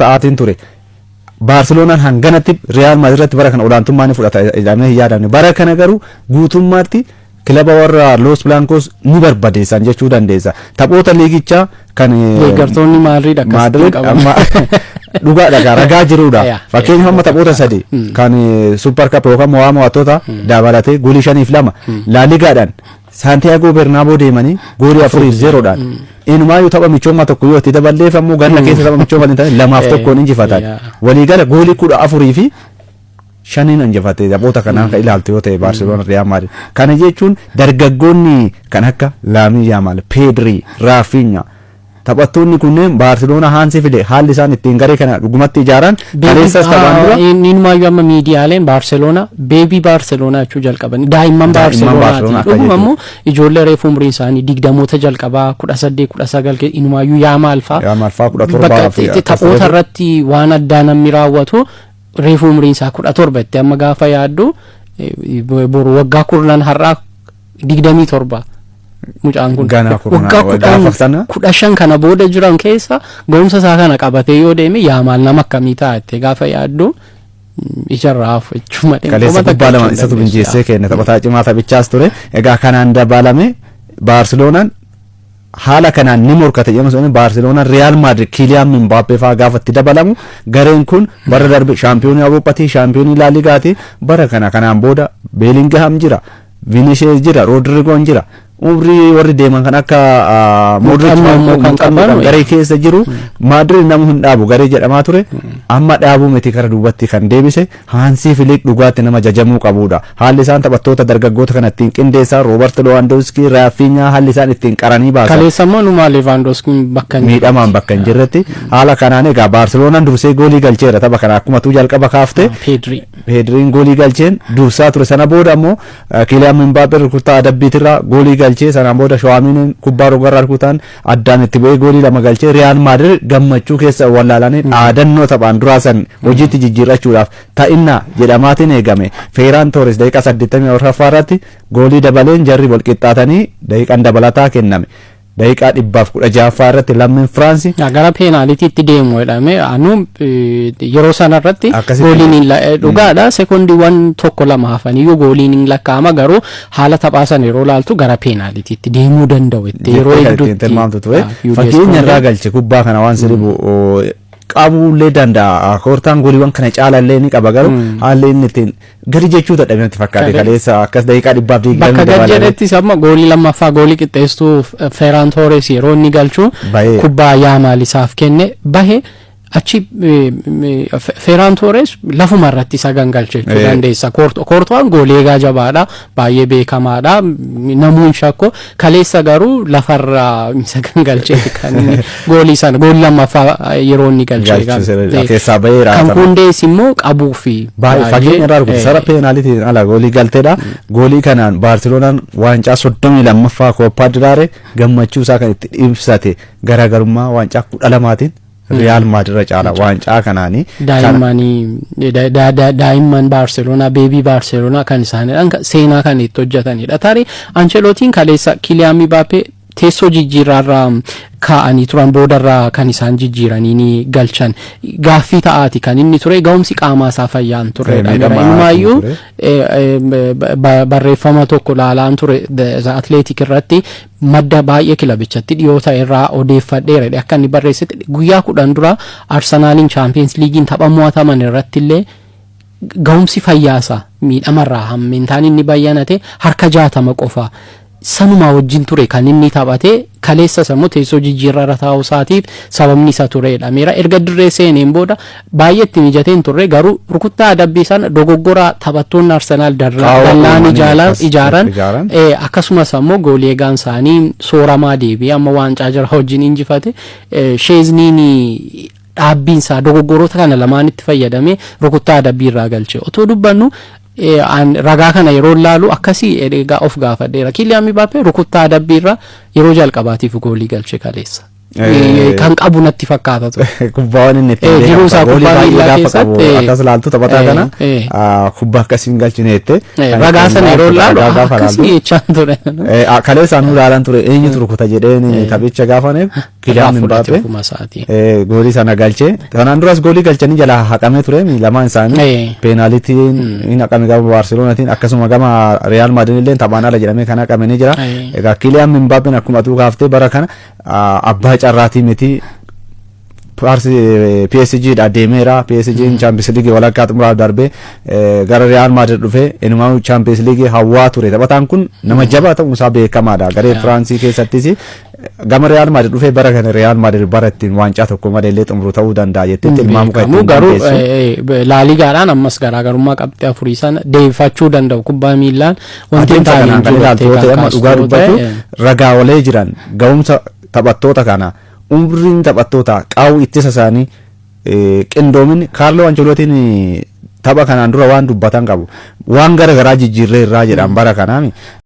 Ta'aatiin ture. Baarseloonaan hanganatti Riyaal Maadriid irratti bara kana olaantummaa ni fudhata jedhamee hin yaadamne. Bara kana garuu guutummaatti kilaba warra Los Blancos ni barbadeessan jechuu dandeessa. Taphoota liigichaa kan Deeggartoonni Maadriid akkasitti Maadriid qaban. Amma dhugaadha gaa, ragaa jirudha. Fakkeenyaaf amma taphoota sadi kan Super Cup yookaan mo'aa mo'attoota dabalatee goolii 5-2, Laaligaadhaan Saantiyaagoo Bernaaboo deemanii goolii 4-0dhaan, inumaayyuu tapha michoomaa tokko yoo itti daballeef ammoo ganna keessa tapha michoomaa hin taane 2-1n injifatan. Waliigala goolii 14-5n injifate taphoota kanaan kan ilaaltu yoo ta'e Baarseloona Riyaal Maadriid. Kana jechuun dargaggoonni kan akka Laamii Yaamaal, Peedrii, Raafiinyaa, taphattoonni kunneen Baarseloona Haansi File haalli isaan ittiin garee kana dhugumatti ijaaran kaleessas taphaan dura Inumaayyuu amma miidiyaaleen Baarseloona "baby Baarseloonaa" jechuu jalqaban, daa'imman Daa'imman Baarseloonaa. Baarseloonaa akka Dhuguma immoo ijoollee reefu umriin isaanii 20moota jalqabaa, 18, 19, inumaayyuu Yaamaal fa'aa. Yaamaal fa'aa 17 Bakka fi akkas taphoota ta'e. irratti waan addaa namni raawwatu reefu umriin isaa 17 itti amma gaafa yaaddu boru waggaa 10 har'aa 27 mucaan kun. Ganaa kurnaa Waggaa gaafa 10 sana 15 kana booda jiran keessa ga'umsa isaa kana qabatee yoo deeme Yaamaal nama akkamii ta'a jettee gaafa yaaddu ijarraa hafu jechuu malee Kaleessa qoma takka kubbaa lama jechuu hin isatu dandeessu. injifachee kenne, taphataa cimaa taphichaas ture. Egaa kanaan dabalame Baarseloonaan haala kanaan ni morkate jedhamu sun Baarseloonaan Riyaal Maadrid Kiiliyaan Mbaappee fa'aa gaafa itti dabalamu gareen kun bara darbe shaampiyoonii Awurooppaatii, shaampiyoonii Laaligaati. Bara kana kanaan booda Beelingaham jira, Vinicius jira, Rodrigoon jira. Umrii warri deeman kan akka Modric Muuxannoo immoo kan muuxannoo qaban, garee keessa jiru. Maadrid nama hin dhaabu garee jedhamaa ture amma dhaabuu miti, kara duubatti kan deebise Haansii Filiik dhugaatti nama jajamuu qabudha. Haalli isaan taphattoota dargaggoota kana ittiin qindeessaa, Roobert Lewandowski, Raafiinyaa, haalli isaan ittiin qaranii baasan. Kaleessa immoo numaa Levaandoskiin bakka hin Miidhamaan bakka hin jirretti haala kanaan egaa Baarseloonaan dursee goolii galcheera tapha kana, akkuma tuu jalqaba kaafte. Pedri. Pedriin goolii galcheen dursaa ture. Sana booda ammoo Kiiliyaan Mbaappee rukuttaa adabbiitirraa goolii galchee, sanaan booda Shuwaaminiin kubbaa rogarraa rukutaan addaan itti bu'ee goolii lama galchee, Riyaal Maadrid gammachuu keessa wallaalanii dhaadannoo taphaan duraa san hojiitti jijjiirrachuudhaaf ta'innaa jedhamaatiin eegame. Feeraan Toores daqiiqaa 84ffaa irratti goolii dabaleen jarri wal qixxaatanii daqiiqaan dabalataa kenname. Daqiiqaa 116ffaa irratti lammiin Firaansi Gara peenaalitiitti deemu jedhame anu yeroo sana irratti gooliin hin dhugaadha, sekondiiwwan tokko lama hafaniyyuu gooliin hin lakkaa'ama, garuu haala taphaa sana yeroo laaltu gara peenaalitiitti deemuu danda'u itti yeroo jettee kan ittiin hedduutti tilmaamtu ture. Julius Fageenya Koundé. irraa galche kubbaa kana waan siribu qabuullee danda'a. Koortaan gooliiwwan kana caalallee ni qaba, garuu haalli inni ittiin gadi jechuu dadhabe natti fakkaate kaleessa akkas daqiiqaa 120 Bakka gad dabalame. jedhettis amma goolii lammaffaa, goolii qixxeesstuu Ferran Torres yeroo inni galchu Bahee. kubbaa Yaamaal isaaf kenne bahe achi Ferran Torres lafuma irratti isa gangalche jechuu dandeessa. Koortuwaan goolii eegaa jabaadha, baay'ee beekamaadha, namuun shakko. Kaleessa garuu lafarraa isa gangalchee kan inni goolii sana, goolii lammaffaa yeroo inni galche Galchu keessaa baheera Kan sana. Kundees immoo qabuu fi Baay'ee fageenya irraa rukute, sara peenaalitiin ala goolii galteedha. Goolii kanaan Baarseloonaan waancaa 32ffaa Kooppaa Diraare gammachuu isaa kan itti ibsate, garaagarummaa waancaa 12n Riyaal Maadrid irra caala waancaa kanaanii. Daa'imman Baarseloonaa, baby Baarseloonaa kan isaaniidhaan seenaa kan itti hojjetanidha. Tarii Ancelotiin kaleessa Kiliyaan Mbappee teessoo jijjiirraarraa kaa'anii turan, boodarraa kan isaan jijjiiranii ni galchan. Gaaffii ta'aati kan inni ture ga'umsi qaamaa isaa fayyaan turredha. Miidhamaa Inumaayyuu ture. Barreeffama tokko laalaan ture The Athletic irratti, madda baay'ee kilabichatti dhiyoo ta'e irraa odeeffadheera jedhe. Akka inni barreessetti guyyaa 10 dura Arsenaaliin Champions Leagueiin tapha mo'ataman irratti illee ga'umsi fayyaasaa miidhamarraa hammeentaan inni bayyanate harka 60 qofa, sanumaa wajjin ture kan inni taphate. Kaleessa immoo teessoo jijjiirraa taa'uu isaatiif sababni isa turedha. Meera erga dirree seeneen booda baay'ee itti mijateen hin turre, garuu rukuttaa adabbii sana dogoggora taphattoonni Arsenaal Qaawwa dallaan uumanii akkas ijaaran ijaaran. Akkasumas ammoo goolii eegaan isaanii sooramaa deebi'ee amma waancaa jira wajjin injifate Sheezniin dhaabbiin isaa dogoggoroota kana lamaanitti fayyadamee rukuttaa adabbii irraa galche. Otoo dubbannu ragaa kana yeroo laalu akkasii egaa of gaafadheera. Kiiliyaan Mbappee rukuttaa adabbii irraa yeroo jalqabaatiif goolii galche kaleessa. Kan qabu natti fakkaata ture. Kubbaawwan inni ittiin Jiruu isaa beekamu goolii kubbaa baay'ee miillaa gaafa qabu keessatti, akkas laaltu taphataa kana kubbaa akkasiin galchine jette. Ragaa Kan sana yeroo ittiin laalu ragaa gaafa akkasii laaltu. jechaan ture. Kaleessa anuu ilaalan ture, eenyutu rukuta jedheen taphicha gaafa neef Kiliyaan Irraa fudhate Mbappé ofuma isaatii. Goolii sana galchee, kanaan duras goolii galchanii jalaa haqamee ture lamaan isaanii. Peenaalitiin hin haqame gama Baarselonaatiin, akkasuma gama Real Madrid illee taphaan ala jedhamee kan haqame ni jira. Egaa Kiliyaan Mbappeen akkuma atuu kaaftee bara kana abbaa carraatii miti. PSG dha deemeera. PSG Champions League walakkaa xumuraaf darbee gara Real Madrid dhufee inumaa Champions League hawwaa ture. Taphataan kun nama jabaa ta'uun isaa beekamaadha. Garee Firaansii keessattis gama Real Madrid dhufee bara kana Real Madrid bara ittiin waancaa tokko malee illee xumuru ta'uu danda'a jettee tilmaamu kan Beekamu ittiin garuu dandeessu. Laaligaadhaan ammas garaagarummaa qabxii afurii sana deebifachuu danda'u, kubbaa miillaan wanti hin Adeemsa taane kanaan hin kan jiru ilaaltu yoo jettee ta'e, kan amma dhugaa kaastu yoo dubbachuu ta'e, ragaawalee jiran, ga'umsa taphattoota kana, umriin taphattoota, qaawwi ittisa isaanii, qindoominni Kaarloo Ancelootiin tapha kanaan dura waan dubbatan qabu, waan gara garaa jijjiirree irraa jedhan bara kanaami.